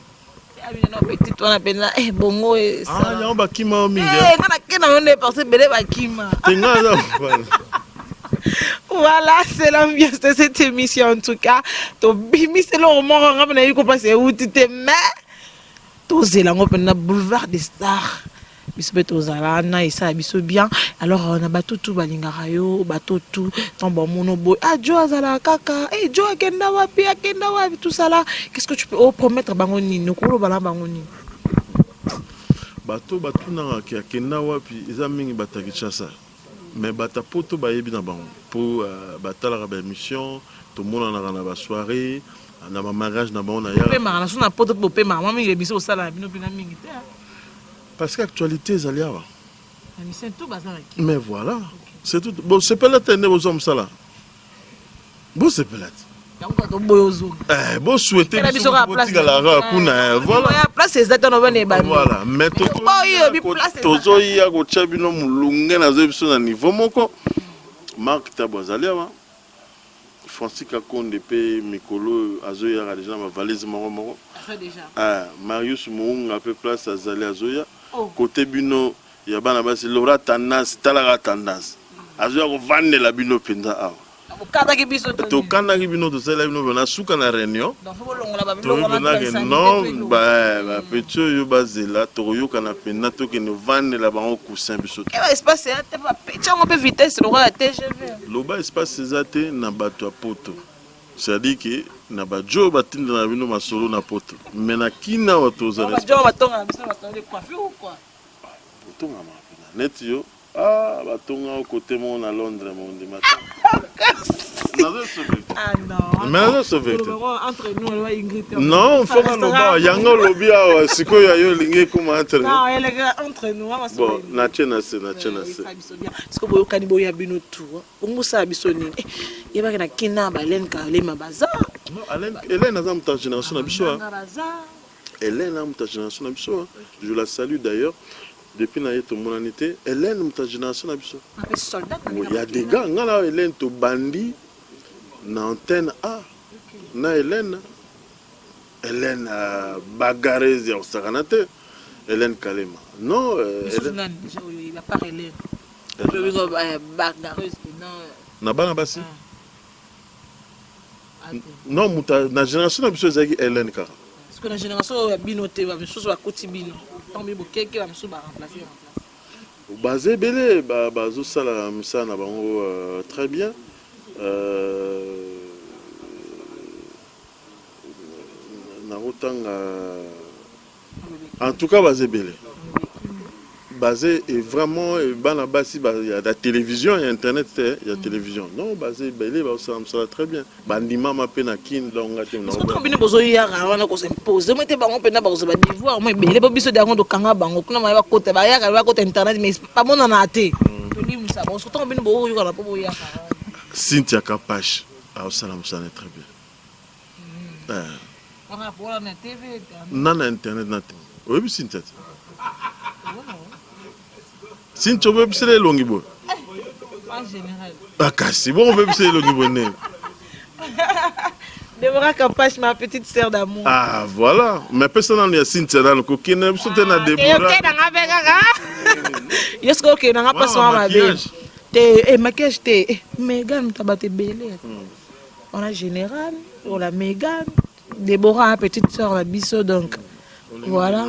A: Petite wana mpenza bongo.
B: Yango bakima yo mingi.
A: Nga nakenda yo nde parce ebele bakima.
B: Te, nga aza.
A: Voilà, c'est l'ambiance de cette émission en tout cas. Tobimi eloko moko nga mpe nayebi kopasa euti te, mais tozela yango mpenza Boulevard des Stars. Biso mpe tozala na esala biso bien. Alors na bato tu balingaka yo, bato tu ntango bamona boye, ah, Jo azalaka kaka, eh, Jo akenda wapi, akenda wapi, tout ça là, qu'est-ce que tu peux opromettre bango? Nini okoloba na bango nini?
B: Bato batunaka ke akenda wapi eza mingi bato ya Kinshasa mais bato ya poto bayebi na bango po batalaka ba emission tomonanaka na ba soiree na ba mariage na bango na yaka.
A: Bopemaka na so na poto pe bopemaka mwa mingi emission bosala na bino pena mingi te.
B: Parce que actualité ezali awa.
A: Ba musiciens tout baza na kin.
B: Mais voilà c'est tout bosepela te nde bozwa mosala. Bosepela te.
A: Yango kaka toboya ozonga.
B: Eh, bo souhaiter
A: Tikela biso kaka place.
B: botikala kaka kuna eh, voilà.
A: Oya place eza te na ebandi.
B: Voilà, mais
A: Oyo bi place eza.
B: tozoya kotia bino molunge nazoyi biso na niveau moko. Marc Tabu azali awa. Francis Kakonde pe mikolo oyo azoyaka deja na ba valise moko moko.
A: Aza deja.
B: Ah, Marius Mounga pe place azali azoya.
A: Oh.
B: Kote bino ya bana basi Laura Tendance, talaka Tendance. Azoya kovandela bino penza awa.
A: Bokandaki biso to nini?
B: Tokandaki bino, tosalelaki bino pena suka na reunion.
A: Donc faut bolongola ba biloko
B: Toyebi
A: wana
B: pena ke
A: insanité
B: non
A: to eloko.
B: ba ba petit oyo bazela tokoyokana pena tokende vandela bango coussin biso
A: Ke ba espace eza te ba petit yango pe vitesse lokola TGV.
B: Loba espace eza te na batu ya poto c'est à dire que na ba djo batindela bino masolo na poto mais na kin awa toza
A: Ba
B: na
A: djo batongaka biso na ba salon de coiffure ou quoi?
B: Botongama pena neti yo Ah batonga yo cote moko na Londres mais ondima te. Nazo sauver te.
A: Ah non.
B: Mais nazo sauver te.
A: Entre nous aloba Ingrid.
B: Non, faut naloba yango olobi awa sikoyo ya yo elingi ekoma entre nous.
A: Non, eleka entre nous awa
B: Bon, na tie na se, na tie na se.
A: Sikoyo boyokani boya bino tout. Bongo bosala biso nini? Eh, yebaki na kina ba Hélène Kalema baza.
B: Non, Hélène, Hélène aza moto ya génération na biso.
A: Baza.
B: Hélène aza moto ya génération na biso. Je la salue d'ailleurs. Depuis na ye tomonani te. Helène moto ya generation na biso. Ya degats nga na Helène tobandi na antenne A na Helène. Helène euh, bagarreuse ya kosakana te. Helène Kalema. Non euh,
A: Hélène. Bagarreuse
B: na bana basi. Non moto na generation na biso ezalaki Hélène kaka.
A: Parce que na generation oyo ya bino te ba misusu bakoti bino. Tango bino bokeke ba misusu ba remplacer remplacer.
B: Baza ebele bazosala misala na bango euh, très bien. Euh, nakotanga En tout cas baza ebele baza et vraiment bana basi ba ya la télévision ya internet te ya télévision non baza ebele bazosala mosala très bien bandimama mpe na kin donc nga te
A: ntango bino bozoyaka wana kosimpose mo te bango mpenza bakozwa badevoir mo ebele mpo biso yango tokanga bango kuna baye bakota bayaka bakota internet mais bamonana te tolimwisa bango ntango bino boyokana mpo boyaka
B: Cynthia Kapash azosala mosala très bien Eh. Na na internet na te. Oyebi Cynthia te? Cynthia obebisela elongi boye. Bakasi ah, bongo obebisela elongi boye ndenge.
A: Deborah Kapash, ma petite sœur d'amour.
B: Ah, voilà. Mais pesa nanu ya Cynthia nanu kokende biso te na ah, Deborah.
A: Te na nga pe kaka. Yo sikoyo okende na nga pasi wana mabe. Te, eh, maquillage te. Eh, Megan mutu ebele. On a général, on a Megan, Deborah, petite sœur na biso donc voilà.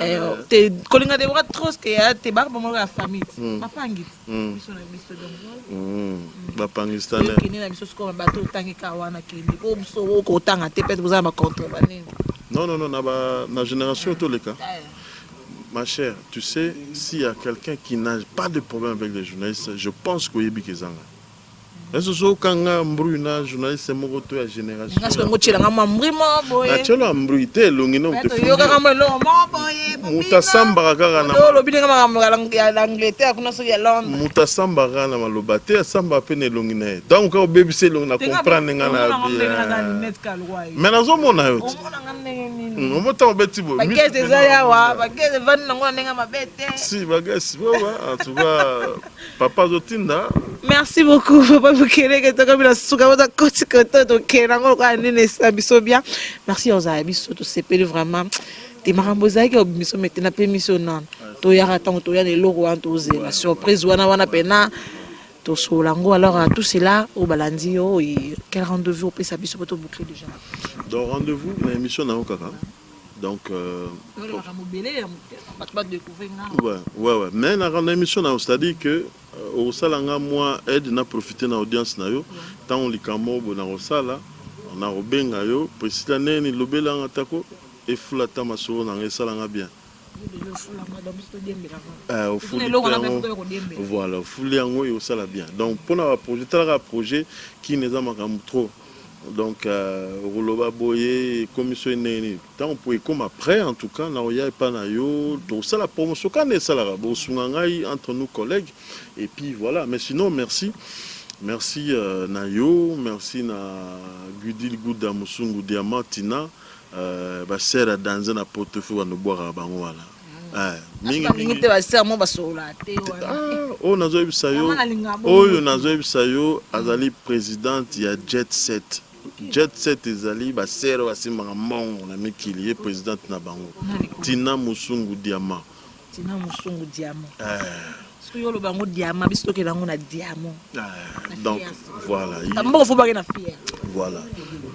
A: Eh, te kolinga Deborah trop que ya te ba bango ya famille. Bapangi. Biso na biso donc voilà.
B: Bapangistanais.
A: Kende na biso sikoyo bato otangi ka wana kende po biso okotanga te peut-être boza na ba contre ba nini.
B: Non non non na ba na génération toleka. Ma chère, tu sais, s'il y a quelqu'un qui n'a pas de problème avec les journalistes, je pense qu'oyebi kezanga. Est-ce que okanga mbruyi na journaliste moko to ya génération?
A: Nga soki otiela nga mwa mbri moko boye.
B: Na tielo ya mbruyi te elongi no
A: moto efundi. Yokaka mwa eloko moko boye.
B: Moto asambaka kaka na
A: olobi ndenge makambo ya l'Angleterre kuna soki ya Londres.
B: Moto asambaka kaka na maloba te asambaka pe na elongi na ye. Tango kaka obebisi elongi na comprendre nga na
A: bien.
B: Mais nazomona yo te.
A: Omona nga ndenge nini?
B: Omona tango obeti boye.
A: Bagese eza yawa, bagese evandi nango na ndenge mabe te.
B: Si bagese, en tout cas Papa azotinda.
A: Merci beaucoup papa Bukeleke tokomi na suka boza koti koto tokende yango lokola nini esala biso bien. Merci ozala biso tosepeli vraiment te makambo ezalaki obimiso mete na mpe miso nano toyaka ntango toya na eloko wana tozela surprise wana wana mpena tosolola yango alors à tout cela oyo balandi yo quel rendez-vous opesa biso mpo toboucle déjà.
B: Donc rendez-vous na émission na yo kaka. Donc euh, ouais, ouais, ouais. Mais na na émission na c'est-à-dire que euh, osala nga moi aide na profiter na audience na yo ntango likambo boye na kosala na kobenga yo Priscilla neni lobela nga tako efula ata masolo na nga esala nga bien. Ofuli yango, voilà, ofuli yango, ekosala bien. Donc mpona baprojet, talaka projet kini eza makambo trop. Donc okoloba boye, ekomi so ndenge nini, ntango po ekóma prêt, en tout cas nakoya epa na yo, tokosala promotion kanda esalaka, bosunga ngai entre nous collègues, et puis voilà. Mais sinon, merci, merci na yo, merci na Gudil Guda Musungu Diamant Tina, basere ya danze na poto fo bando bwakaka bango wana.
A: Mingi te, basere mo basolola te.
B: Oyo nazoyebisa yo, oyo nazoyebisa yo, azali présidente ya Jet Set. Jet Set ezali basere basimbaka mbongo na mikili, ye présidente na bango, Tina Musungu Diamant.
A: Tina Musungu Diamant. Soki yo oloba yango diamant, biso tokende yango na diamant.
B: Donc voilà.
A: Mbongo fo bake na fier.
B: Voilà,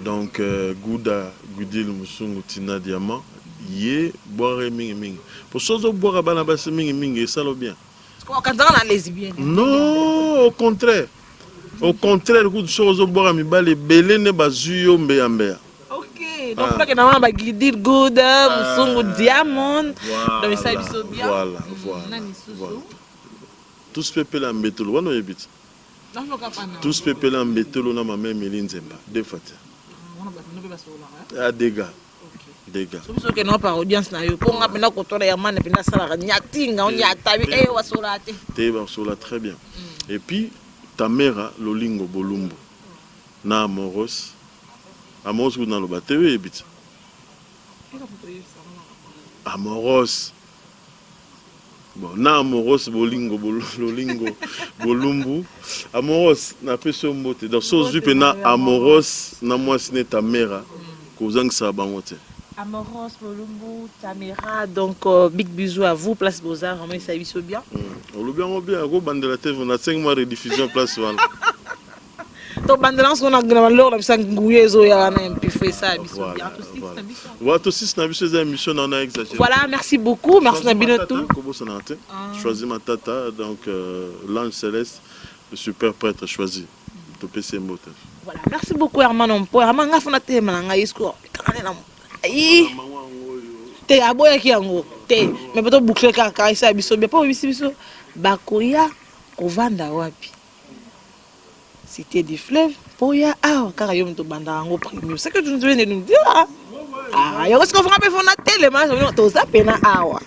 B: donc Guda Gudil Musungu Tina Diamant, ye bwaka mingimingi, po so ozobwaka bana basi mingimingi, esalo bien.
A: Okanzaka na lesbienne?
B: Non, au contraire, au contraire kutu, soki ozobwaka mibali ebele nde bazwi yo mbeya mbeya.
A: Ok, donc bakenda wana bagidil Good Musungu Diamond, donc esali biso bien.
B: Voilà. Tous pepele mbetolo wana oyebi ti, tous pepele mbetolo na mama Emili Nzemba deux fois te. Adega dega.
A: Soki okende par audience na yo, mpo nga mpena kotola ya mana mpena asalaka nyatinga onyata e wasola te.
B: Te, basola très bien. Et puis Tamera Lolingo Bolumbu na Amoros, Amoros kutu naloba te, oyebi ti Amoros. Bon, na Amoros Bolingo Lolingo Bolumbu, Amoros napesi yo mbote. Donc so ozwi mpena Amoros na mwasi ne Tamera, kozangisaka bango te.
A: Amoros Bolumbu, Tamera, donc big bisous à vous, place Beaux-Arts, vraiment ça biso bien.
B: Olobi yango bien, akobandela te na 5 mois rediffusion place wana.
A: To bandela nso na baloko na biso, nguya ezoya wana mpifo esala biso bien.
B: Voilà, tosisi na biso, eza émission na wana exagéré.
A: Voilà, merci beaucoup, merci na bino tout.
B: Kobosana te Choisi Matata, donc l'ange céleste, le super prêtre Choisi, topesi ye mbote.
A: Voilà, merci beaucoup Herman Ompo. Herman nga fona telema na ngai siko kaka na ayi te, aboyaki yango te, mais po toboucle kaka, esala biso bien, mpo oyebisi biso bakoya kovanda wapi, Cité du Fleuve, mpo ya awa kaka yo moto obandaka yango premier, ce que tu viens de nous dire. Ah, yango sikoyo fanga mpe fona telema, toza pena awa,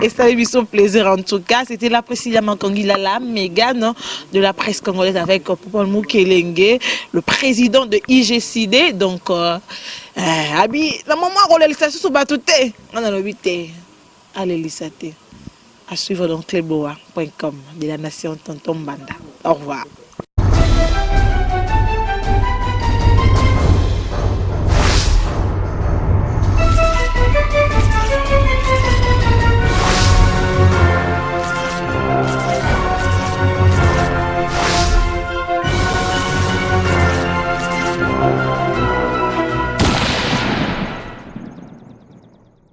A: esali biso plaisir. En tout cas, c'était la Priscilla Mankangila, la Mégane de la presse congolaise, avec Popol Mukelenge, le président de IGCD. Donc abi na moment akolelisa susu bato te, nga nalobi te, alelisa te. À suivre dans cleboa.com de la nation, tonton Mbanda. Au revoir.